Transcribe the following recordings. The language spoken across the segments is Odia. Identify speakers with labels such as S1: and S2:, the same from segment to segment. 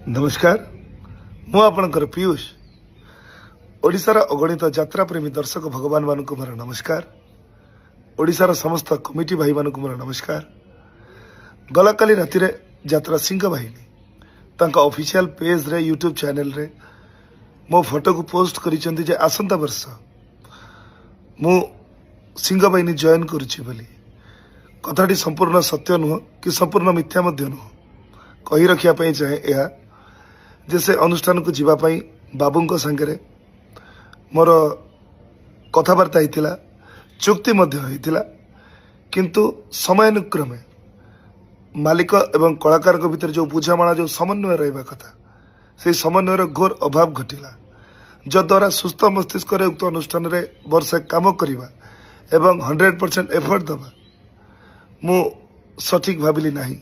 S1: ନମସ୍କାର, ମୁଁ ଆପଣଙ୍କର ପୀୟୁଷ। ଓଡ଼ିଶାର ଅଗଣିତ ଯାତ୍ରାପ୍ରେମୀ ଦର୍ଶକ ଭଗବାନମାନଙ୍କୁ ମୋର ନମସ୍କାର। ଓଡ଼ିଶାର ସମସ୍ତ କମିଟି ଭାଇମାନଙ୍କୁ ମୋର ନମସ୍କାର। ଗଲାକାଲି ରାତିରେ ଯାତ୍ରା ସିଂହ ବାହିନୀ ତାଙ୍କ ଅଫିସିଆଲ ପେଜ୍ରେ, ୟୁଟ୍ୟୁବ୍ ଚ୍ୟାନେଲରେ ମୋ ଫଟୋକୁ ପୋଷ୍ଟ କରିଛନ୍ତି ଯେ ଆସନ୍ତା ବର୍ଷ ମୁଁ ସିଂହ ବାହିନୀ ଜଏନ୍ କରୁଛି ବୋଲି। କଥାଟି ସମ୍ପୂର୍ଣ୍ଣ ସତ୍ୟ ନୁହଁ କି ସମ୍ପୂର୍ଣ୍ଣ ମିଥ୍ୟା ମଧ୍ୟ ନୁହଁ। କହି ରଖିବା ପାଇଁ ଚାହେଁ ଏହା ଯେ ସେ ଅନୁଷ୍ଠାନକୁ ଯିବା ପାଇଁ ବାବୁଙ୍କ ସାଙ୍ଗରେ ମୋର କଥାବାର୍ତ୍ତା ହେଇଥିଲା, ଚୁକ୍ତି ମଧ୍ୟ ହେଇଥିଲା। କିନ୍ତୁ ସମୟାନୁକ୍ରମେ ମାଲିକ ଏବଂ କଳାକାରଙ୍କ ଭିତରେ ଯେଉଁ ବୁଝାମଣା, ଯେଉଁ ସମନ୍ୱୟ ରହିବା କଥା, ସେହି ସମନ୍ୱୟର ଘୋର ଅଭାବ ଘଟିଲା, ଯଦ୍ୱାରା ସୁସ୍ଥ ମସ୍ତିଷ୍କରେ ଉକ୍ତ ଅନୁଷ୍ଠାନରେ ବର୍ଷେ କାମ କରିବା ଏବଂ 100% ଏଫର୍ଟ ଦେବା ମୁଁ ସଠିକ୍ ଭାବିଲି ନାହିଁ।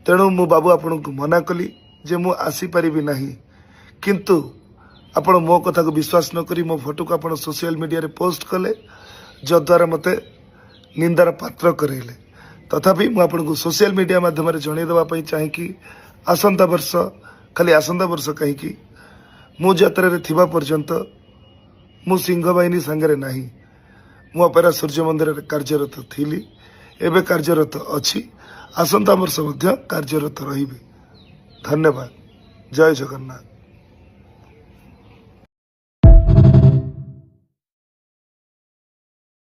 S1: ତେଣୁ ମୁଁ ବାବୁ ଆପଣଙ୍କୁ ମନା କଲି ଯେ ମୁଁ ଆସିପାରିବି ନାହିଁ। କିନ୍ତୁ ଆପଣ ମୋ କଥାକୁ ବିଶ୍ୱାସ ନ କରି ମୋ ଫଟୋକୁ ଆପଣ ସୋସିଆଲ ମିଡ଼ିଆରେ ପୋଷ୍ଟ କଲେ, ଯଦ୍ୱାରା ମୋତେ ନିନ୍ଦାର ପାତ୍ର କରାଇଲେ। ତଥାପି ମୁଁ ଆପଣଙ୍କୁ ସୋସିଆଲ ମିଡ଼ିଆ ମାଧ୍ୟମରେ ଜଣାଇ ଦେବା ପାଇଁ ଚାହେଁକି ଆସନ୍ତା ବର୍ଷ, ଖାଲି ଆସନ୍ତା ବର୍ଷ କାହିଁକି, ମୁଁ ଯାତ୍ରାରେ ଥିବା ପର୍ଯ୍ୟନ୍ତ ମୁଁ ସିଂହବାହିନୀ ସାଙ୍ଗରେ ନାହିଁ। ମୁଁ ଅପେରା ସୂର୍ଯ୍ୟ ମନ୍ଦିରରେ କାର୍ଯ୍ୟରତ ଥିଲି, ଏବେ କାର୍ଯ୍ୟରତ ଅଛି, ଆସନ୍ତା ବର୍ଷ ମଧ୍ୟ କାର୍ଯ୍ୟରତ ରହିବି। ଧନ୍ୟବାଦ। ଜୟ ଜଗନ୍ନାଥ।